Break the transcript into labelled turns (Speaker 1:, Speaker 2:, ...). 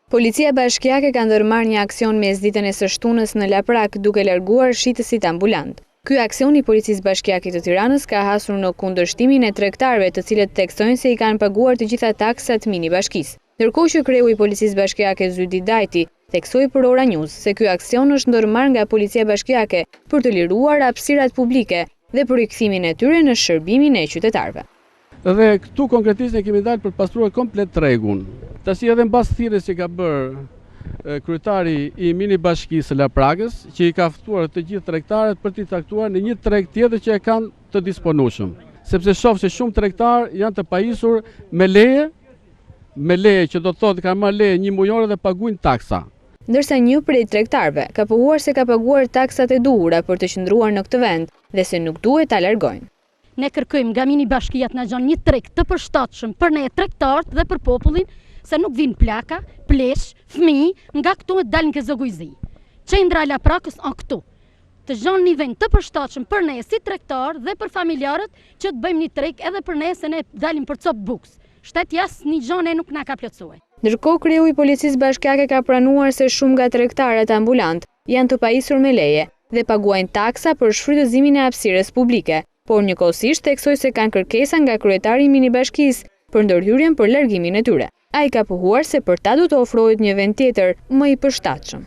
Speaker 1: Policia Bashkiake ka ndërmarrë një aksion mesditën e së shtunës në Laprakë, duke larguar shitësit ambulantë. Ky aksion i Policisë Bashkiake të Tiranës ka hasur në kundërshtimin e tregtarëve, të cilët theksojnë se i kanë paguar të gjitha taksat mini-bashkisë. Ndërkohë që kreu i Policisë Bashkiake Zyhdi Dajti, theksoi për Ora News se ky aksion është ndërmarrë nga Policia Bashkiake për të liruar hapësirat publike dhe për rikthimin e tyre në shërbimin e qytetarëve.
Speaker 2: Dhe këtu konkretisht ne kemi dalë për të pastruar komplet tregun. Tashi edhe mbas thirrjes që ka bërë kryetari i mini bashkisë së Laprakës, që i ka ftuar të gjithë tregtarët për t'i caktuar në një treg tjetër që e kanë të disponueshëm. Sepse shoh se shumë tregtarë janë të pajisur me leje, me leje që do të thotë kanë marrë leje një mujore dhe paguajnë taksa.
Speaker 1: Ndërsa një prej tregtarëve ka pohuar se ka paguar taksat e duhura për të qëndruar në këtë vend dhe se nuk duhet ta largojnë.
Speaker 3: Ne kërkojmë nga mini bashkia të na gjon një treg të përshtatshëm për ne tregtarët dhe për popullin, se nuk vijnë plaka, pleq, fëmijë, nga këtu e dalin ke Zogu i Zi. Qendra e Laprakës â këtu. Të gjon një vend të përshtatshëm për ne si tregtarë dhe për familjarët që të bëjmë një treg edhe për ne se ne dalim për copë bukës. Shteti asnjë gjo ne nuk na ka plotësue.
Speaker 1: Ndërkohë kreu i Policisë Bashkiake ka pranuar se shumë nga tregtarët ambulantë janë të pajisur me leje dhe paguajnë taksa për shfrytëzimin e hapësirës publike, por njëkohësisht theksoi se kanë kërkesa nga kryetari i minibashkisë për ndërhyrjen për largimin e tyre. Ai ka pohuar se për ta do të ofrohet një vend tjetër, më i përshtatshëm.